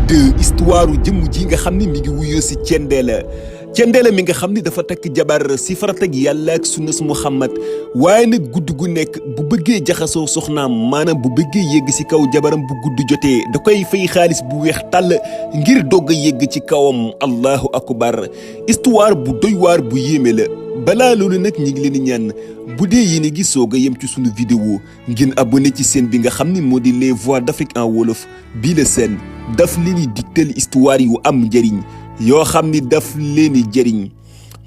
2 histoire jëmm ji nga xam ni mi ngi wuyoo si Thiendella mi nga xam ni dafa takk jabar si farata gi yàlla ak sunnas Muhammad waaye nag guddi gu nekk bu bëggee jaxasoo soxnaam maanaam bu bëggee yegg si kaw jabaram bu guddi jotee da koy fay xaalis bu weex tàll ngir dogg a yegg ci kawam allahu akbar histoire bu doy waar bu yéeme la. balaa loolu nag ñi ngi leen di ñaan bu dee yéen a ngi soog a yem ci sunu vidéo ngeen abonné ci chaîne bi nga xam ni moo di les voix d'Afrique en wolof bii la seen daf leen di digtal histoire yu am njëriñ yoo xam ni daf leen di jëriñ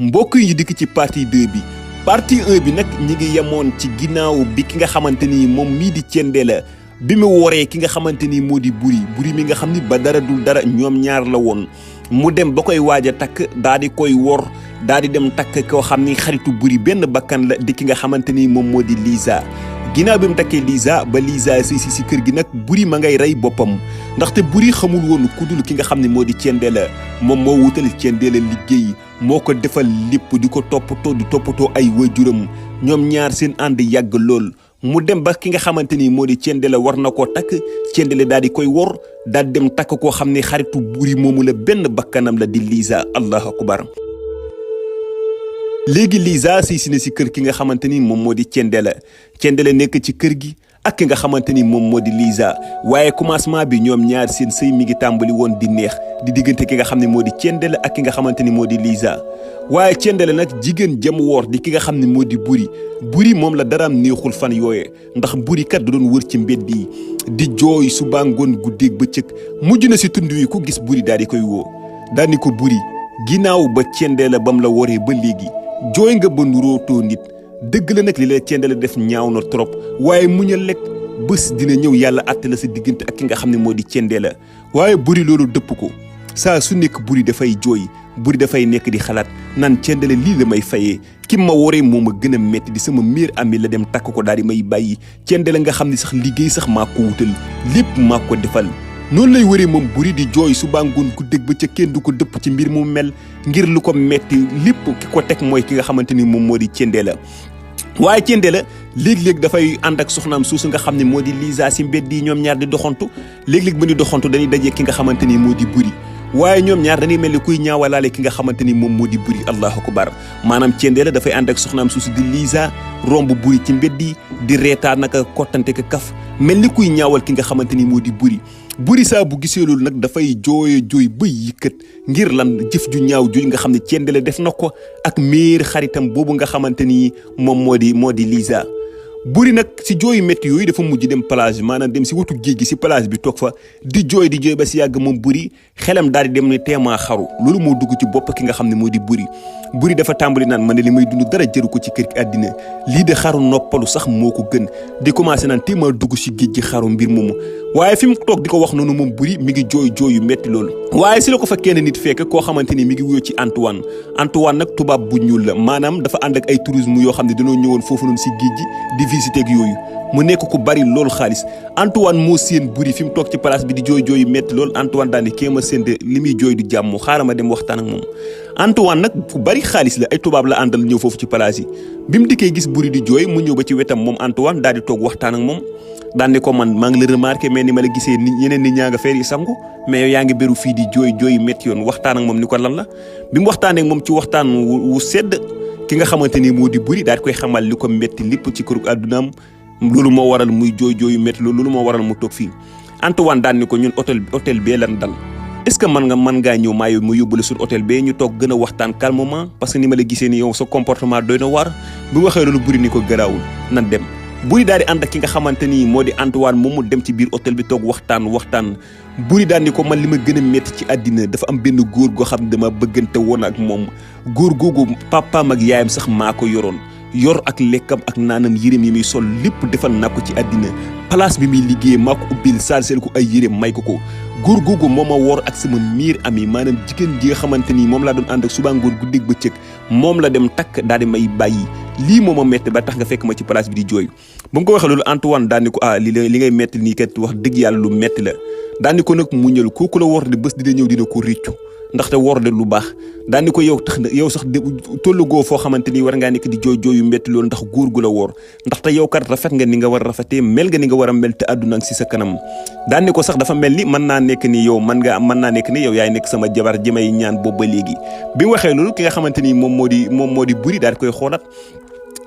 mbokk yi ñu dikk ci partie 2 bi. partie 1 bi nag ñi ngi yemoon ci ginnaaw bi ki nga xamante ni moom mii di Thiendella bi mu woree ki nga xamante ni moo di buri mi nga xam ni ba dara dul dara ñoom ñaar la woon mu dem ba koy waaj a takk daa di koy wor daa di dem takk koo xam ni xaritu buri benn bakkan la di ki nga xamante ni moom moo di Liza. ginnaaw bi mu takkee Liza ba Liza si kër gi nag buri ma ngay rey boppam ndaxte buri xamul woon ku dul ki nga xam ne moo di Thiendella moom moo wutal Thiendella liggéey moo ko defal lépp di ko toppatoo ay waajuram ñoom ñaar seen ànd yàgg lool. mu dem ba ki nga xamante ni moo di Thiendella war na koo takk Thiendella daal di koy wor daal di dem takk koo xam ne xaritu buri moomu la benn bakkanam la di Liza allahu akbar. léegi Liza si na si kër ki nga xamante ni moom moo di Thiendella nekk ci kër gi ak ki nga xamante ni moom moo di Liza waaye commencement bi ñoom ñaar seen sëy mi ngi tàmbali woon di neex di diggante ki nga xam ne moo di Thiendella ak ki nga xamante ni moo di Liza waaye Thiendella nag jigéen jëm woor di ki nga xam ne moo di buri moom la daraam neexul fan yooye ndax buri kat da doon wër ci mbedd yi di jooy suba ngoon guddeeg bëccëg mujj na si tund wi ku gis buri daal di koy woo daal di ko buri ginnaaw ba Thiendella bam la woree ba léegi jooy nga ba nurootoo nit dëgg la nag li la Thiendella def ñaaw na trop waaye muñal lekk bés dina ñëw yàlla àtte la sa diggante ak ki nga xam ne moo di Thiendella waaye buri loolu dëpp ko saa su nekk buri dafay jooy buri dafay nekk di xalaat naan Thiendella lii la may fayee ki ma waree moo ma gën a metti di sama meilleur ami la dem takk ko daal di may bàyyi Thiendella nga xam ne sax liggéey sax maa ko wutal lépp maa ko defal. noonu lay wëree moom buri di jooy suba ngoon guddeeg ba ca kenn du ko dëpp ci mbir mu mel ngir lu ko metti lépp ki ko teg mooy ki nga xamante ni moom moo di Thiendella waaye Thiendella léeg-léeg dafay ànd ak soxnaam suusu nga xam ne moo di Liza si mbedd yi ñoom ñaar di doxantu léeg-léeg ba ñu doxantu dañuy dajee ki nga xamante ni moo di buri waaye ñoom ñaar dañuy mel ni kuy ñaawalaale ki nga xamante ni moom moo di buri allahu akbar maanaam Thiendella dafay ànd ak soxnaam suusu di Liza romb buri ci mbedd yi di reetaan naka kottante ka kaf mel ni kuy ñaawal ki nga xamante ni moo di buri saa bu gisee loolu nag dafay jooy ba yëkkat ngir lan jëf ju ñaaw ju nga xam ne Thiendella def na ko ak miir xaritam boobu nga xamante ni moom moo di Liza. buri nag si jooyu métti yooyu dafa mujj dem plage maanaam dem si wetu géej gi si plage bi toog fa di jooy ba si yàgg moom buri xelam daal di dem ne teemaa xaru loolu moo dugg ci bopp ki nga xam ne moo di buri dafa tàmbali naan man ne li may dund dara jëru ko ci kër gi àddina lii de xaru noppalu sax moo ko gën di commencé naan teemaa dugg si géej gi xaru mbir moomu waaye fi mu toog di ko wax noonu moom buri mi ngi jooy yu métti loolu waaye si la ko fa kenn nit fekk koo xamante ni mi ngi wuyoo ci Antoine nag tubaab bu ñuul la maanaam dafa ànd ak ay tourisme yoo xam ne dañoo ñëwoon foofu noonu si géej gi di visiter ak yooyu mu nekk ku bari loolu xaalis Antoine moo seen buri fi mu toog ci place bi di jooy yu métti loolu Antoine daal di kéema seen li muy jooy du jàmm xaaral ma dem waxtaan ak moom Antoine nag ku bari xaalis la ay tubaab la àndal ñëw foofu ci place yi bi mu dikkee gis buri di jooy mu ñëw ba ci wetam moom Antoine daal di toog waxtaan ak moom daan ne ko man maa ngi la remarqué mais ni ma la gisee ñeneen nit ñaa nga feer yi sangu mais yow yaa ngi beru fii di jooy métti yoon waxtaan ak moom ni ko lan la bi mu waxtaanee ak moom ci waxtaan wu sedd ki nga xamante ni moo di buri daal di koy xamal li ko métti lépp ci këru àddunaam loolu moo waral muy jooy métti loolu moo waral mu toog fii Antoine daan ni ko ñun hôtel bee lan dal est-ce que mën ngaa ñëw maa yow mu yóbbale sur hôtel bee ñu toog gën a waxtaan calmement parce que ni ma la gisee ni yow sa comportement doy na war bu waxee loolu buri ni ko garaawul nan dem buri daal di ànd ak ki nga xamante ni moo di Antoine moom mu dem ci biir hôtel bi toog waxtaan buri daal ni ko man li ma gën a métti ci àddina dafa am benn góor goo xam ne dama bëggante woon ak moom góor googu papaam ak yaayam sax maa ko yoroon yor ak lekkam ak naanam yéreem yi muy sol lépp defal naa ko ci àddina place bi muy liggéey maa ko ubbil salsel ko ay yéreem may ko góor googu moo ma woor ak sama miir ami maanaam jigéen ji nga xamante ni moom laa doon ànd ak suba ngoon guddeeg bëccëg moom la dem takk daal di may bàyyi lii moo ma métti ba tax nga fekk ma ci place bi di jooy ba mu ko waxee loolu Antoine daal ni ko li ngay métti nii kat wax dëgg yàlla lu métti la daal ni ko nag muñal kooku la wor di bés dina ñëw dina ko réccu ndaxte wor de lu baax daan ni ko yow tax yow sax tollugoo foo xamante ni war ngaa nekk di jooy yu metti loolu ndax góor gu la wor ndaxte yow kat rafet nga ni nga war a rafetee mel nga ni nga war a mel te àdduna si sa kanam daan ni ko sax dafa mel ni mën naa nekk ni yow mën naa nekk ni yow yaay nekk sama jabar ji may ñaan boobu ba léegi bi mu waxee loolu ki nga xamante ni moom moo di Buri daal di koy xoolaat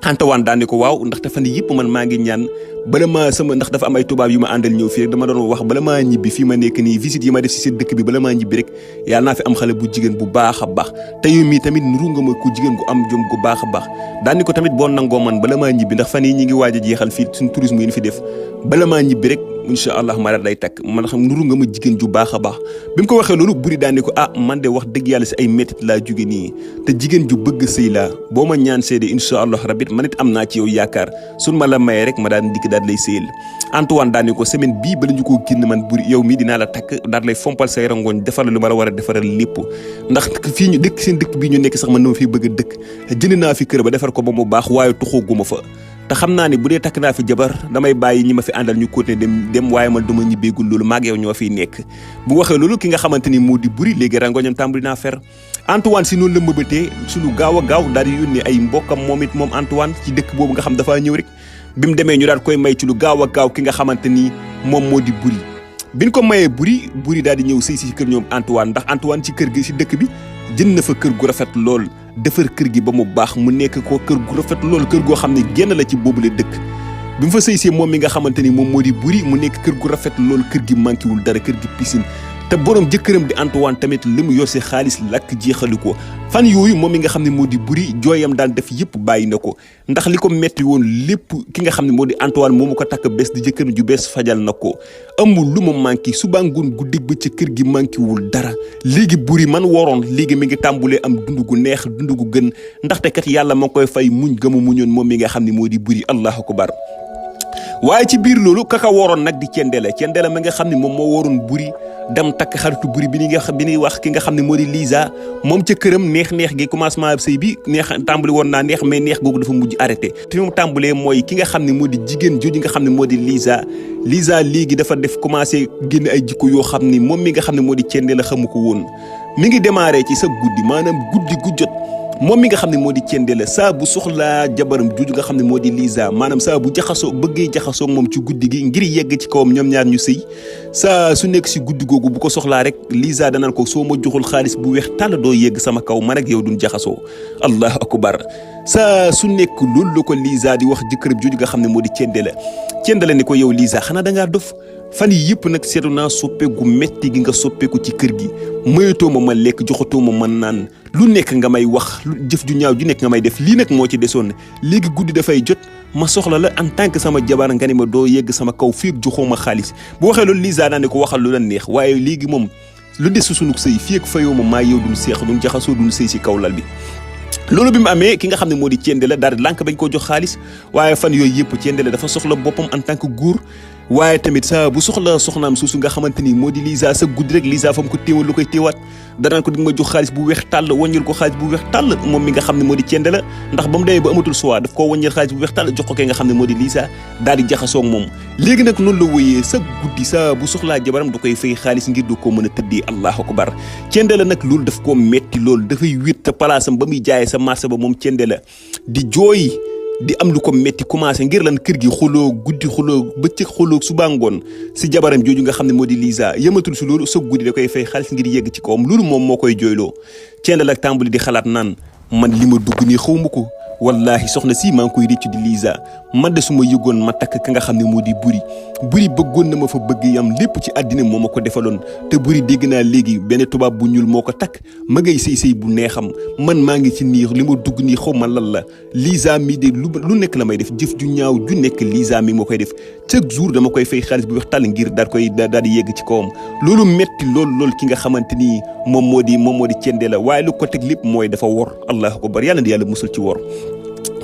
Antoine daan ni ko waaw ndaxte fan yëpp man maa ngi ñaan bala ma sama ndax dafa am ay tubaab yu ma àndal ñëw fii rek dama doon wax bala maa ñibbi fii ma nekk nii visite yi ma def si seen dëkk bi bala maa ñibbi rek yàlla naa fi am xale bu jigéen bu baax a baax te yow mii tamit nuru nga ma ku jigéen gu am jom gu baax a baax daan ni ko tamit boo nangoo man bala maa ñibbi ndax fan yi ñi ngi waaj a jeexal fii suñ tourisme yi ñu fi def bala maa ñibbi rek incha allah ma daal lay takk man xam nuru nga ma jigéen ju baax a baax bi mu ko waxee loolu Buri daan ni ko man de wax dëgg yàlla si ay métit laa jóge nii te jigéen ju bëgg sëy laa boo ma ñaan seede incha allah rabbi man it am naa ci yow yaakaar suñ ma la mayee rek ma daan dikk daal lay sëyal Antoine daan ni ko semaine bii bala ñu koo génn man Buri yow mii dinaa la takk daal lay fompal say rangooñ defal lu ma la war a defaral lépp ndax fii ñu dëkk seen dëkk bii ñu nekk sax man na ma fi bëgg a dëkk jënd naa fi kër ba defar ko ba mu baax waaye tuxooguma fa te xam naa ni bu dee takk naa fi jabar damay bàyyi ñi ma fi àndal ñu continuer dem waaye man duma ñibbeegul loolu maag yow ñoo fiy nekk bu waxee loolu ki nga xamante ni moo di Buri léegi rangoñam tàmbali naa fer Antoine si noonu la mbëbëtee su lu gaaw a gaaw daal di yónnee ay mbokkam moom it moom Antoine ci dëkk boobu nga xam dafaa ñëw rek bi mu demee ñu daal koy may ci lu gaaw a gaaw ki nga xamante ni moom moo di Buri biñ ko mayee Buri daal di ñëw sëy si kër ñoom Antoine ndax Antoine ci kër gi si dëkk bi jënd na fa kër gu rafet lool defar kër gi ba mu baax mu nekk ko kër gu rafet lool kër goo xam ne génn la ci boobule dëkk bi mu fa sëy see moom mi nga xamante ni moom moo di Buri mu nekk kër gu rafet lool kër gi manqué wul dara kër gi piscine te borom jëkkëram di Antoine tamit li mu yor si xaalis lakk jeexalu ko fan yooyu moom mi nga xam ne moo di Buri jooyam daan def yëpp bàyyi na ko ndax li ko metti woon lépp ki nga xam ne moo di Antoine moomu ko takk bés di jëkkëram ju bees fajal na ko amul lu mu manqué suba ngoon guddi ba ci kër gi manqué wul dara léegi Buri man waroon léegi mi ngi tàmbulee am dund gu neex dund gu gën ndaxte kat yàlla moo koy fay muñ gëmu muñoon moom mi nga xam ne moo di Buri allahu akbar waaye ci biir loolu kaka waroon nag di Thiendella ma nga xam ne moom moo waroon Buri dem takk xaritu Buri bi ñuy wax ki nga xam ne moo di Lisa moom ca këram neex gi commencement sëy bi neex tàmbali woon naa neex mais neex googu dafa mujj arrêté te mu tàmbalee mooy ki nga xam ne moo di jigéen jooju nga xam ne moo di Lisa léegi dafa def commencé génn ay jikko yoo xam ni moom mi nga xam ne moo di Thiendella xamu ko woon mi ngi démarré ci sa guddi maanaam guddi gu jot moom mi nga xam ne moo di Thiendella saa bu soxlaa jabaram jooju nga xam ne moo di Lisa maanaam saa bu bëggee jaxasoo moom ci guddi gi ngir yegg ci kawam ñoom ñaar ñu sëy saa su nekk si guddi googu bu ko soxlaa rek Lisa danaan ko soo ma joxul xaalis bu weex tàll doo yegg sama kaw man ak yow duñ jaxasoo allahu akbar saa su nekk loolu la ko Lisa di wax jëkkëram jooju nga xam ne moo di Thiendella ni ko yow Lisa xanaa dangaa dof fan yi yëpp nag seetu naa soppeeku metti gi nga soppeeku ci kër gi mayatoo ma lekk joxatoo ma naan lu nekk nga may wax lu jëf ju ñaaw ju nekk nga may def lii nag moo ci desoon léegi guddi dafay jot ma soxla la en tant que sama jabar nga ne ma doo yegg sama kaw fii ak joxoo ma xaalis bu waxee loolu Lisa naa ne ko waxal lu la neex waaye léegi moom lu des su sunu sëy fii ak fayoo ma maa yow duñ seex duñ jaxasoo duñ sëy si kaw lal bi. loolu bi mu amee ki nga xam ne moo di Thiendella daal di lànk bañ koo jox xaalis waaye fan yooyu yëpp Thiendella dafa soxla boppam en tant que góor waaye tamit saa bu soxla soxnaam suusu nga xamante ni moo di Lisa sa guddi rek Lisa fa mu ko téewal lu koy téewaat danaan ko di ma jox xaalis bu weex tàll wàññil ko xaalis bu weex tàll moom mi nga xam ne moo di Thiendella ndax ba mu demee ba amatul choix daf koo wàññil xaalis bu weex tàll jox ko kee nga xam ne moo di Lisa daal di jaxasoo ak moom léegi nag noonu la wëyee sa guddi saa bu soxlaa jabaram da koy fay xaalis ngir du ko mën a tëddee allahu akbar Thiendella nag loolu daf koo metti loolu dafay wét te palaasam ba muy jaayee sa marché ba moom Thiendella di jooy di am lu ko metti commencé ngir lan kër gi xuloo guddi xuloo bëccëg xuloo suba ngoon si jabaram jooju nga xam ne moo di Lisa yëmatul si loolu sa guddi da koy fay xaalis ngir yegg ci kawam loolu moom moo koy jooyloo Thiendella ak tàmbali di xalaat naan man li ma dugg nii xaw ma ko wallahi soxna si maa ngi koy réccu di Lisa man de su ma yëgoon ma takk ka nga xam ne moo di Buri bëggoon na ma fa bëgg yam lépp ci àddina moo ma ko defaloon te Buri dégg naa léegi benn tubaab bu ñuul moo ko takk ma ngay sëy bu neexam man maa ngi ci nii li ma dugg nii xaw ma lan la Lisa mi de lu nekk la may def jëf ju ñaaw ju nekk Lisa mi moo koy def chaque jour dama koy fay xaalis bu wax tàll ngir daal di yegg ci kawam loolu metti lool ki nga xamante ni moom moo di Thiendella waaye lu ko teg lépp mooy dafa wor allahu akbar yàlla na yàlla musul ci wor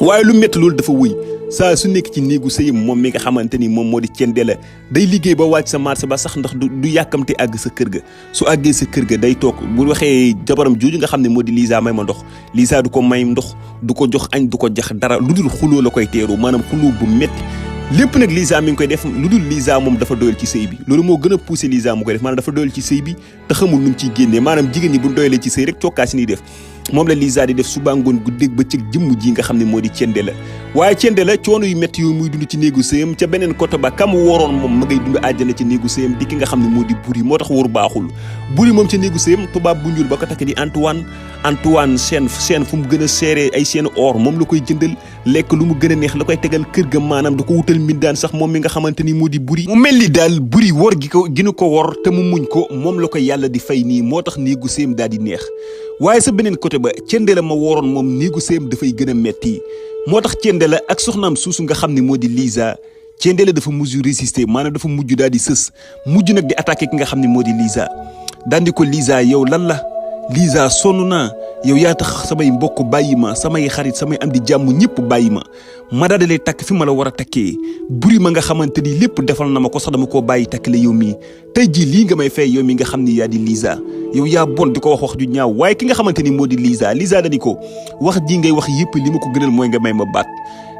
waaye lu métti loolu dafa wëy saa su nekk ci néegu sëyam moom mi nga xamante ni moom moo di Thiendella day liggéey ba wàcc sa marché ba sax ndax du yàkkamte àgg sa kër ga su àggee sa kër ga day toog bu waxee jabaram jooju nga xam ne moo di Lisa may ma ndox Lisa du ko may ndox du ko jox añ du ko jax dara lu dul xuloo la koy teeru maanaam xuloo bu métti lépp nag Liza mi ngi koy def lu dul Liza moom dafa doyal ci sëy bi loolu moo gën a poussé Liza mu koy def maanaam dafa doyal ci sëy bi te xamul nu mu ciy génnee maanaam jigéen ñi bu doyalee ci sëy rek cokkaas ni def moom la Liza di def suba ngoon guddeeg bëccëg jëmm ji nga xam ne moo di Thiendella waaye Thiendella coono yu métti yooyu muy dund ci néegu sëyam ca beneen côté ba kam woroon moom ma ngay dund àjjana ci néegu sëyam di ki nga xam ne moo di Boury moo tax wóor baaxul Boury moom ca néegu sëyam tubaab bu ñuul ba ko takk di Antoine seen fu mu gën a seere ay seen or moom la koy jëndal lekk lu mu gën a neex la koy tegal kër ga maanaam da ko wutal mbindaan sax moom mi nga xamante ni moo di Boury mu mel ni daal Boury wor gi nu ko wor te mu muñ ko moom la ko yàlla di fay nii moo tax néegu sëyam daal di neex waaye sa beneen côté ba Thiendella ma woroon moom néegu sëyam dafay gën a metti moo tax Thiendella ak soxnaam suusu nga xam ne moo di Liza Thiendella dafa mujj résister maanaam dafa mujj daal di sës mujj nag di attaqué ki nga xam ne moo di Liza daan di ko Liza yow lan la Liza sonn naa yow yaa tax samay mbokk bàyyi ma samay xarit samay am di jàmm ñëpp bàyyi ma daal di lay takk fi ma la war a takkee Boury ma nga xamante ni lépp defal na ma ko sax dama koo bàyyi takk la yow mii tey jii lii nga may fay yow mi nga xam ni yaa di Liza yow yaa bon di ko wax ju ñaaw waaye ki nga xamante ni moo di Liza dani ko wax ji ngay wax yëpp li ma ko gënal mooy nga may ma baat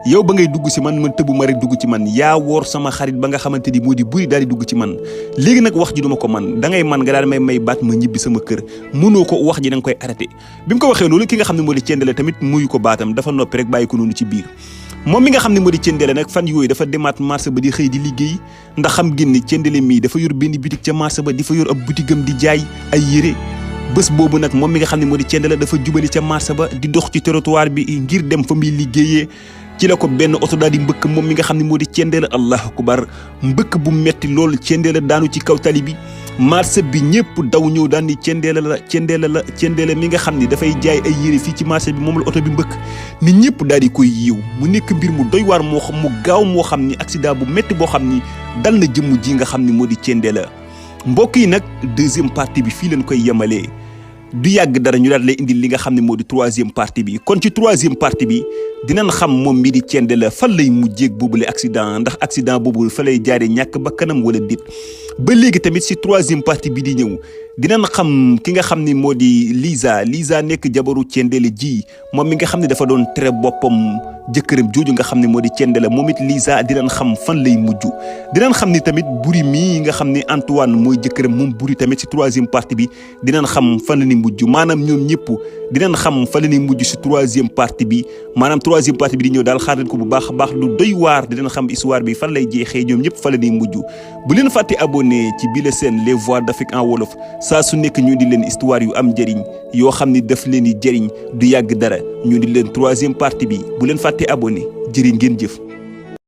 yow ba ngay dugg ci man tëbu ma rek dugg ci man yaa woor sama xarit ba nga xamante ni moo di Boury daal di dugg ci man léegi nag wax ji duma ko man da ngay man nga daal may baat ma ñibbi sama kër mënoo ko wax ji da nga koy arrêté bi mu ko waxee loolu ki nga xam ne moo di Thiendella tamit muyu ko baatam dafa noppi rek bàyyi ko noonu ci biir moom mi nga xam ne moo di Thiendella nag fan yooyu dafa demaat marché ba di xëy di liggéey ndax xam ngeen ni Thiendella mii dafa yor benn boutique ca marché ba di fa yor ab boutigam di jaay ay yére bés boobu nag moom mi nga xam ne moo di Thiendella dafa jubali ca marché ba di dox ci trottoir bi ngir dem fa muy liggéeyee ci la ko benn oto daal di mbëkk moom mi nga xam ne moo di Thiendella allahu akbar mbëkk bu metti loolu Thiendella daanu ci kaw tali bi marché bi ñëpp daw ñëw daan ni Thiendella mi nga xam ne dafay jaay ay yére fii ci marché bi moom la oto bi mbëkk nit ñëpp daal di koy yiiw mu nekk mbir mu doy waar moo xam mu gaaw moo xam ni accident bu metti boo xam ni dal na jëmm ji nga xam ne moo di Thiendella mbokk yi nag deuxième partie bi fii leen koy yemalee du yàgg dara ñu daal lay indil li nga xam ne moo di troisième partie bi kon ci troisième partie bi dinañ xam moom mii di Thiendella fan lay mujjeeg boobule accident ndax accident boobu fa lay jaaree ñàkk ba kanam wala déet ba léegi tamit ci troisième partie bi di ñëw dinañ xam ki nga xam ni moo di Liza nekk jabaru Thiendella ji moom mi nga xam ne dafa doon tere boppam jëkkëram jooju nga xam ne moo di Thiendella moom it Liza dinañ xam fan lay mujj dinañ xam ni tamit Boury mii nga xam ni Antoine mooy jëkkëram moom Boury tamit ci troisième partie bi dinañ xam fan la ni mujj maanaam ñoom ñëpp dinañ xam fan la ni mujj ci troisième partie bi maanaam troisième partie bi di ñëw daal xaar leen ko bu baax a baax lu doy waar dinañ xam histoire bi fan lay jeexee ñoom ñëpp fan la ni mujj bu leen fàtte abonné ci bile seen les voix d'Afrique en wolof saa su nekk ñu di leen histoire yu am njëriñ yoo xam ni daf leen di jëriñ du yàgg dara ñu di leen troisième partie bi bu leen fàtte abonné jëriñ ngeen jëf